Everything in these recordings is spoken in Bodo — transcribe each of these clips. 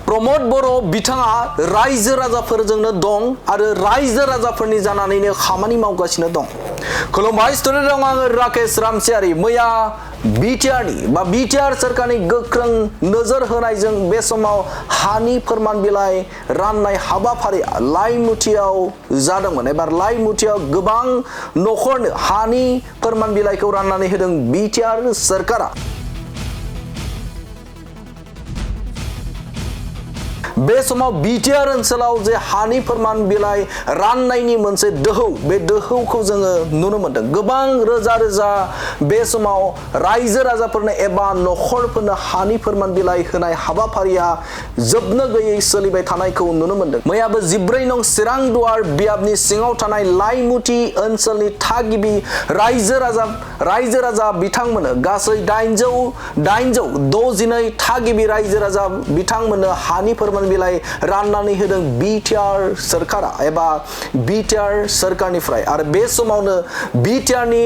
प्रमोद बर' बिथाङा रायजो राजाफोरजोंनो दं आरो रायजो राजाफोरनि जानानैनो खामानि मावगासिनो दं। खुलुमबाय स्टुडिअ दं आङो राकेश रामसियारि। मैया बिटिआर सरकारनि गोख्रों नोजोर होनायजों बे समाव हानि फोरमान बिलाइ राननाय हाबाफारिया लाइमुथियाव जादोंमोन। एबार लाइमुथियाव गोबां नखरनो हानि फोरमान बिलाइखौ राननानै होदों बिटिआर सरकारा। बे समाव बिटिआर ओनसोलाव जे हानि फोरमान बिलाइ राननायनि मोनसे दोहौ, बे दोहौखौ जोङो नुनो मोनदों। गोबां रोजा रोजा बे समाव रायजो राजाफोरनो एबा नखरफोरनो हानि फोरमान बिलाइ होनाय हाबाफारिया जोबनो गैयै सोलिबाय थानायखौ नुनो मोनदों। मैयाबो 14 नं चिरां दुवार बियाबनि सिङाव थानाय लाइमुथि ओनसोलनि थागिबि रायजो राजा बिथांमोननो गासै 862 थागिबि रायजो राजा बिथांमोननो हानि फोरमान बिलाइ राननानै होदों बिटिआर सरकारा एबा बिटिआर सरकारनिफ्राय। आरो बे समावनो बिटिआरनि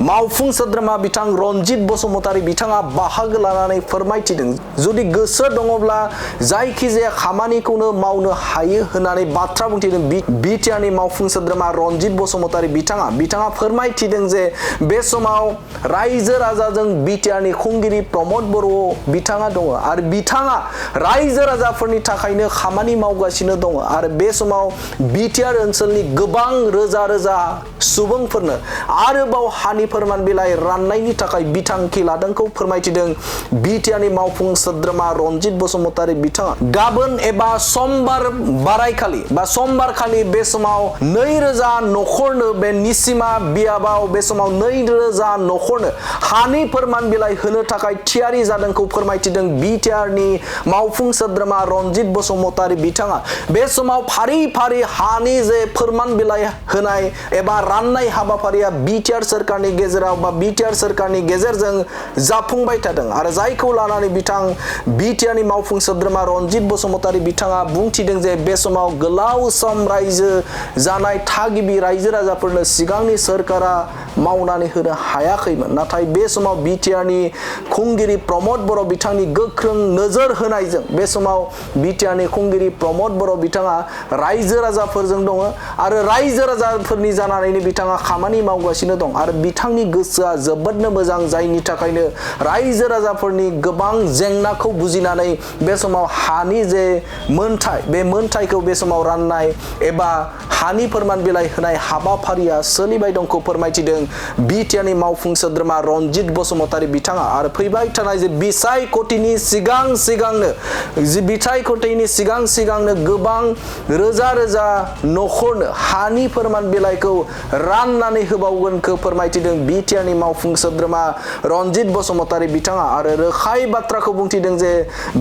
मावफुं सोद्रोमा बिथां रनजित बसुमतारी बिथाङा बाहागो लानानै फोरमायथिदों जुदि गोसो दङब्ला जायखिजाया खामानिखौनो मावनो हायो होननानै बाथ्रा बुंथिदों बिटिआरनि मावफुं सोद्रोमा रनजित बसुमतारी बिथाङा फोरमायथिदों जे बे समाव रायजो राजाजों बिटिआरनि खुंगिरि प्रमोद बर' बिथाङा दङ आरो बिथाङा रायजो राजाफोरनि थाखायनो खामानि मावगासिनो दङ। आरो बे समाव बिटिआर ओनसोलनि गोबां रोजा रोजा सुबुंफोरनो आरोबाव हानि फोरमान बिलाइ राननायनि थाखाय बिथांखि लादोंखौ फोरमायथिदों बिटिआरनि मावफुं सोद्रोमा रनजित बसुमतारी बिथाङा। गाबोन एबा समबारखालि बे समाव 2000 नखरनो बे निसिमा बियाबाव बे समाव 2000 नखरनो हानि फोरमान बिलाइ होनो थाखाय थियारि जादोंखौ फोरमायथिदों बिटिआरनि मावफुं सोद्रोमा रनजित बसुमतारी बिथाङा। बे समाव फारि फारि हानि जे फोरमान बिलाइ होनाय एबा राननाय हाबाफारिया बिटिआर सरकारनि गेजेराव बा बिटिआर सरकारनि गेजेरजों जाफुंबाय थादों आरो जायखौ लानानै बिटिआरनि मावफुं सोद्रोमा रनजित बसुमतारी बिथाङा बुंथिदों जे बे समाव गोलाव सम रायजो जानाय थागिबि रायजो राजाफोरनो सिगांनि सरकारा मावनानै होनो हायाखैमोन। नाथाय बे समाव बिटिआरनि खुंगिरि प्रमोद बर' बिथांनि गोख्रों नोजोर होनायजों बे समाव बिटिआरनि खुंगिरि प्रमोद बर' बिथाङा रायजो राजाफोरजों दङ आरो रायजो राजाफोरनि जानानैनो बिथाङा खामानि मावगासिनो दं आरो बिथांनि गोसोआ जोबोदनो मोजां, जायनि थाखायनो रायजो राजाफोरनि गोबां जेंनाखौ बुजिनानै बे समाव हानि जे मोनथाय, बे मोनथायखौ बे समाव राननाय एबा हानि फोरमान बिलाइ होनाय हाबाफारिया सोलिबाय दंखौ फोरमायथिदों बिटिआरनि मावफुं सोद्रोमा रनजित बसुमतारी बिथाङा। आरो फैबाय थानाय जे बिसायख'थिनि सिगांनो गोबां रोजा रोजा नखरनो हानि फोरमान बिलाइखौ राननानै होबावगोनखौ फोरमायथिदों बिटिआरनि मावफुं सोद्रोमा रनजित बसुमतारी बिथाङा। आरो रोखायै बाथ्राखौ बुंथिदों जे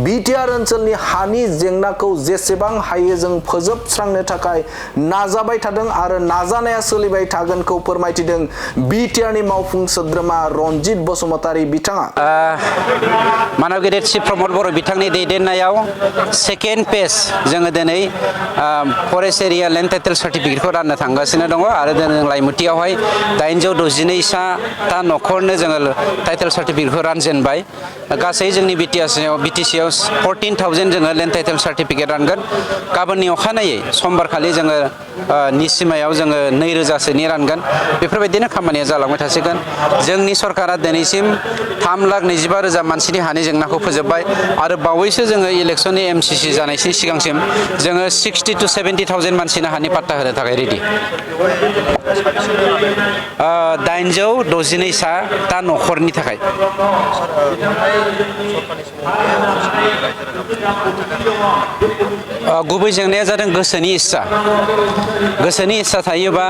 बिटिआर ओनसोलनि हानि जेंनाखौ जेसेबां हायो जों फोजोबस्रांनो थाखाय नाजाबाय थादों आरो नाजानाया सोलिबाय थागोनखौ फोरमायथिदों बिटिआरनि मावफुं सोद्रोमा रनजित बसुमतारी बिथाङा। मानव गेदेर चिफ प्रमोद बर' बिथांनि दैदेननायाव सेकेन्ड पेज जोङो दिनै फरेस्ट एरिया लेन्ड टाइटेल सार्टिफिकेटखौ राननो थांगासिनो दङ आरो जों लाइमुथियावहाय 862ता नखरनो जोङो टाइटेल सार्टिफिकेटखौ रानजेनबाय। गासै जोंनि बिटिसिआव 14,000 जोङो लेन्ड टाइटेल सार्टिफिकेट रानगोन। गाबोननि अखानायै समबारखालि जोङो निसिमायाव जोङो 2000सोनि रानगोन। बेफोरबायदिनो खामानिया जालांबाय थासिगोन। जोंनि सरकारा दिनैसिम 3,25,000 मानसिनि हानि जेंनाखौ फोजोबबाय आरो बावैसो जोङो इलेक्सननि MCC जानायनि सिगांसिम जोङो 60,000 to 70,000 मानसिनो हानि पाट्टा होनो थाखाय रेडि। 862ता नखरनि थाखाय। गुबै जेंनाया जादों गोसोनि इस्सा थायोबा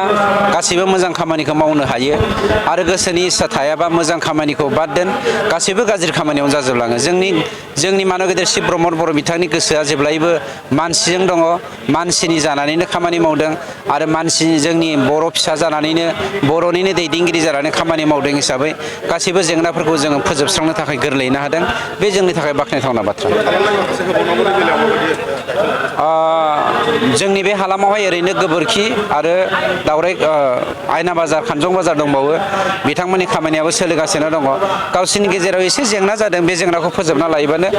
गासिबो मोजां खामानिखौ मावनो हायो आरो गोसोनि इस्सा थायाबा मोजां खामानिखौ बाद दोन गासिबो गाज्रि खामानियावनो जाजोबलाङो। जोंनि मानव गेदेर चिफ प्रमोद बर' बिथांनि गोसोआ जेब्लायबो मानसिजों दङ, मानसिनि जानानैनो खामानि मावदों आरो जोंनि बर' फिसा जानानैनो बर'निनो दैदेनगिरि जानानै खामानि मावदों हिसाबै गासैबो जेंनाफोरखौ जोङो फोजोबस्रांनो थाखाय गोरलैयैनो हादों। बे जोंनि थाखाय बाख्नायथावना बाथ्रा। जोंनि बे हालामावहाय ओरैनो गोबोरखि आरो दावराइ आयना बाजार खानजं बाजार दंबावो बिथांमोननि खामानियाबो सोलिगासिनो दङ गावसोरनि गेजेराव एसे जेंना जादों बे जेंनाखौ फोजोबना लायोबानो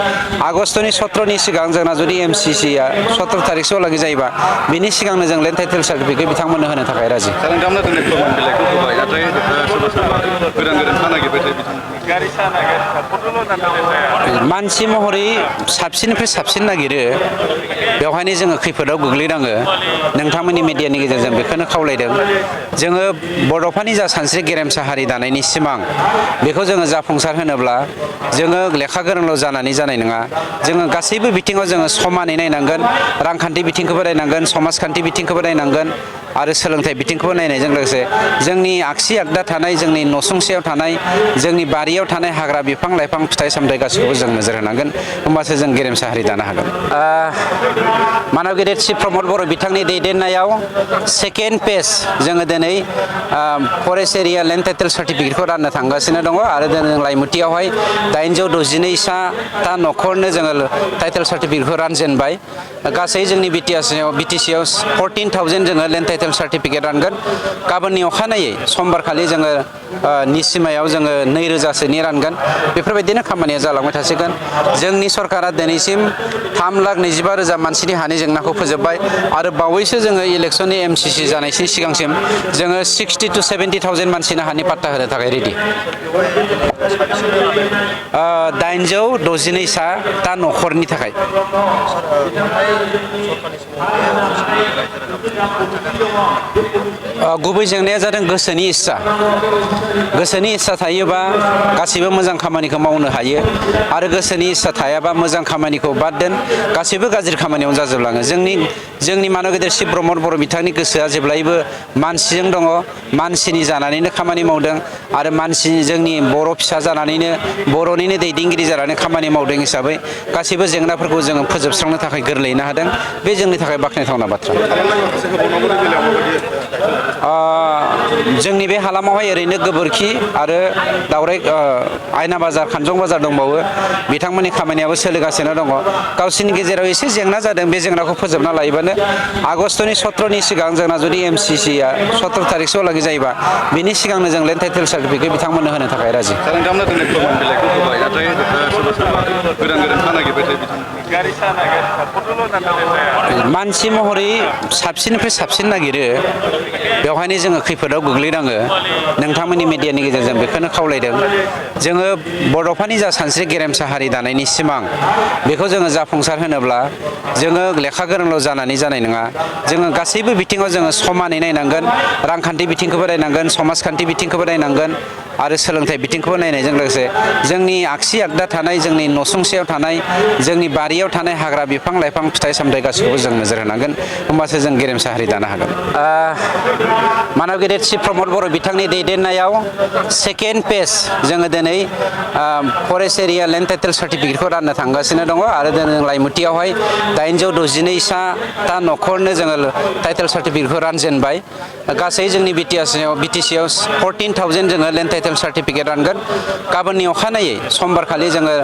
आगष्टनि 17नि सिगां जोंना जुदि MCCआ 17 थारिखसोआवलागै जायोबा बिनि सिगांनो जों लेन्ड टाइटेल सार्टिफिकेट बिथांमोननो होनो थाखाय राजि नोंथांमोना दिनै फोरमान बिलाइखौ होबाय नाथाय सोरबा सोरबा गोदान गोदान हा नागिरबाय थायो बिथांमोना मानसि महरै साबसिननिफ्राय साबसिन नागिरो बेवहायनो जोङो खैफोदाव गोग्लैनाङो नोंथांमोननि मिडियानि गेजेरजों बेखौनो खावलायदों जोङो बड'फानि जा सानस्रि गेरेमसा हारि दानायनि सिमां बेखौ जोङो जाफुंसार होनोब्ला जोङो लेखा गोरोंल' जानानै जानाय नङा जोङो गासैबो बिथिङाव जोङो समानै नायनांगोन रांखान्थि बिथिंखौबो नायनांगोन समाजखान्थि बिथिंखौबो नायनांगोन आरो सोलोंथाइ बिथिंखौबो नायनायजों लोगोसे जोंनि आगसि आगदा थानाय जोंनि नसुंसेयाव थानाय जोंनि बारियाव थानाय हाग्रा बिफां लाइफां फिथाइ सामथाइ गासैखौबो जों नोजोर होनांगोन होमबासो जों गेरेमसा हारि दानो हागोन मानव गेदेर चिफ प्रमद बर' बिथांनि दैदेननायाव सेकेन्ड पेज जोङो दिनै फरेस्ट एरिया लेन्ड टाइटेल सार्टिफिकेटखौ राननो थांगासिनो दङ आरो जों लाइमुथियावहाय 862ता न'खरनो जोङो टाइटेल सार्टिफिकेटखौ रानजेनबाय गासै जोंनि बिटिसिआव 14,000 जोङो लेन्ड टाइटेल सार्टिफिकेट रानगोन गाबोननि अखानायै समबारखालि जोङो निसिमायाव जोङो 2,000सोनि रानगोन बेफोरबायदिनो खामानिया जालांबाय थासिगोन जोंनि सरकारा दिनैसिम 3,25,000 मानसिनि हानि जेंनाखौ फोजोबबाय आरो बावैसो जोङो इलेक्सननि MCC जानायनि सिगांसिम जोङो 60 to 70,000 मानसिनो हानि पाट्टा होनो थाखाय रेडि 862ता न'खरनि थाखाय गुबै जेंनाया जादों गोसोनि इस्सा थायोबा गासिबो मोजां खामानिखौ मावनो हायो आरो गोसोनि इस्सा थायाबा मोजां खामानिखौ बाद दोन गासिबो गाज्रि खामानियावनो जाजोबलाङो जोंनि मानव गेदेर शिब प्रमद बर' बिथांनि गोसोआ जेब्लायबो मानसिजों दङ मानसिनि जानानैनो खामानि मावदों आरो जोंनि बर' फिसा जानानैनो बर'निनो दैदेनगिरि जानानै खामानि मावदों हिसाबै गासैबो जेंनाफोरखौ जोङो फोजोबस्रांनो थाखाय गोरलैयैनो हादों बे जोंनि थाखाय बाख्नायथावना बाथ्रा जोंनि बे हालामावहाय ओरैनो गोबोरखि आरो दावराइ आयना बाजार खानजं बाजार दंबावो बिथांमोननि खामानियाबो सोलिगासिनो दङ गावसोरनि गेजेराव एसे जेंना जादों बे जेंनाखौ फोजोबना लायोबानो आगष्टनि 17नि सिगां जोंना जुदि MCCआ 17 थारिखसोआवलागै जायोबा बिनि सिगांनो जों लेन्ड टाइटेल सार्टिफिकेट बिथांमोननो होनो थाखाय राजि नोंथांमोना दिनै फोरमान बिलाइखौ होबाय नाथाय सोरबा सोरबा गोदान गोदान हा नागिरबाय थायो बिथांमोना मानसि महरै साबसिननिफ्राय साबसिन नागिरो बेवहायनो जोङो खैफोदाव गोग्लैनाङो नोंथांमोननि मिडियानि गेजेरजों बेखौनो खावलायदों जोङो बड'फानि जा सानस्रि गेरेमसा हारि दानायनि सिमां बेखौ जोङो जाफुंसार होनोब्ला जोङो लेखा गोरोंल' जानानै जानाय नङा जोङो गासैबो बिथिङाव जोङो समानै नायनांगोन रांखान्थि बिथिंखौबो नायनांगोन समाजखान्थि बिथिंखौबो नायनांगोन आरो सोलोंथाइ बिथिंखौबो नायनायजों लोगोसे जोंनि आगसि आगदा थानाय जोंनि नसुंसेयाव थानाय जोंनि बारियाव थानाय हाग्रा बिफां लाइफां फिथाइ सामथाइ गासैखौबो जों नोजोर होनांगोन होमबासो जों गेरेमसा हारि दानो हागोन मानव गेदेर चिफ प्रमद बर' बिथांनि दैदेननायाव सेकेन्ड पेज जोङो दिनै फरेस्ट एरिया लेन्ड टाइटेल सार्टिफिकेटखौ राननो थांगासिनो दङ आरो जों लाइमुथियावहाय 862ता न'खरनो जोङो टाइटेल सार्टिफिकेटखौ रानजेनबाय गासै जोंनि बिटिसिआव 14,000 जोङो लेन्ड टाइटेल सार्टिफिकेट रानगोन गाबोननि अखानायै समबारखालि जोङो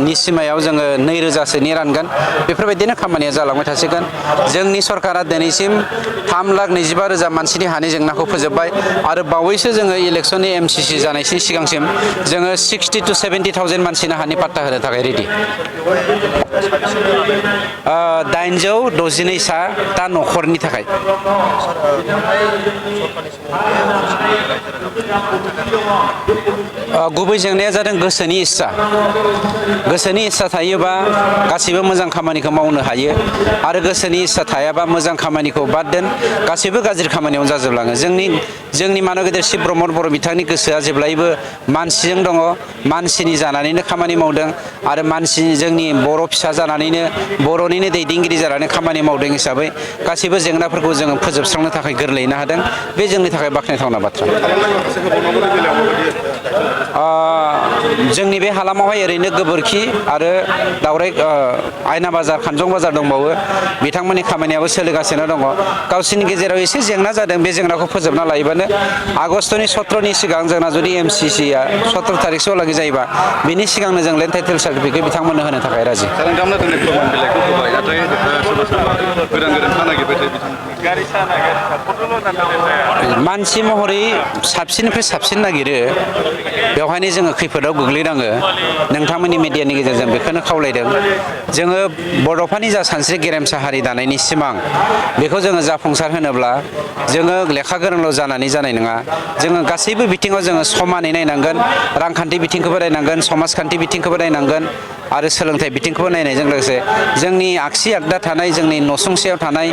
निसिमायाव जोङो 2,000सोनि रानगोन बेफोरबायदिनो खामानिया जालांबाय थासिगोन जोंनि सरकारा दिनैसिम 3,25,000 मानसिनि हानि जेंनाखौ फोजोबबाय आरो बावैसो जोङो इलेक्सननि MCC जानायनि सिगांसिम जोङो 60 to 70,000 मानसिनो हानि पाट्टा होनो थाखाय रेडि 862ता न'खरनि थाखाय गुबै जेंनाया जादों गोसोनि इस्सा थायोबा गासिबो मोजां खामानिखौ मावनो हायो आरो गोसोनि इस्सा थायाबा मोजां खामानिखौ बाद दोन गासैबो गाज्रि खामानियावनो जाजोबलाङो जोंनि मानव गेदेर शिब प्रमद बर' बिथांनि गोसोआ जेब्लायबो मानसिजों दङ मानसिनि जानानैनो खामानि मावदों आरो जोंनि बर' फिसा जानानैनो बर'निनो दैदेनगिरि जानानै खामानि मावदों हिसाबै गासैबो जेंनाफोरखौ जोङो फोजोबस्रांनो थाखाय गोरलैयैनो हादों बे जोंनि थाखाय बाख्नायथावना बाथ्रा जोंनि बे हालामावहाय ओरैनो गोबोरखि आरो दावराइ आयना बाजार खानजं बाजार दंबावो बिथांमोननि खामानियाबो सोलिगासिनो दङ गावसोरनि गेजेराव एसे जेंना जादों बे जेंनाखौ फोजोबना लायोबानो आगष्टनि 17नि सिगां जोंना जुदि MCCआ 17 थारिखसोआवलागै जायोबा बिनि सिगांनो जों लेन्ड टाइटेल सार्टिफिकेट बिथांमोननो होनो थाखाय राजि नोंथांमोना दिनै फोरमान बिलाइखौ होबाय नाथाय सोरबा सोरबा गोदान गोदान हा नागिरबाय थायो बिथां मानसि महरै साबसिननिफ्राय साबसिन नागिरो बेवहायनो जोङो खैफोदाव गोग्लैनाङो नोंथांमोननि मिडियानि गेजेरजों बेखौनो खावलायदों जोङो बड'फानि जा सानस्रि गेरेमसा हारि दानायनि सिमां बेखौ जोङो जाफुंसार होनोब्ला जोङो लेखा गोरोंल' जानानै जानाय नङा जोङो गासैबो बिथिङाव जोङो समानै नायनांगोन रांखान्थि बिथिंखौबो नायनांगोन समाजखान्थि बिथिंखौबो नायनांगोन आरो सोलोंथाइ बिथिंखौबो नायनायजों लोगोसे जोंनि आगसि आगदा थानाय जोंनि नसुंसेयाव थानाय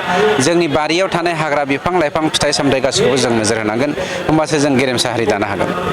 जोंनि बारियाव थानाय हाग्रा बिफां लाइफां फिथाइ सामथाइ गासैखौबो जों नोजोर होनांगोन होमबासो जों गेरेमसा हारि दानो हागोन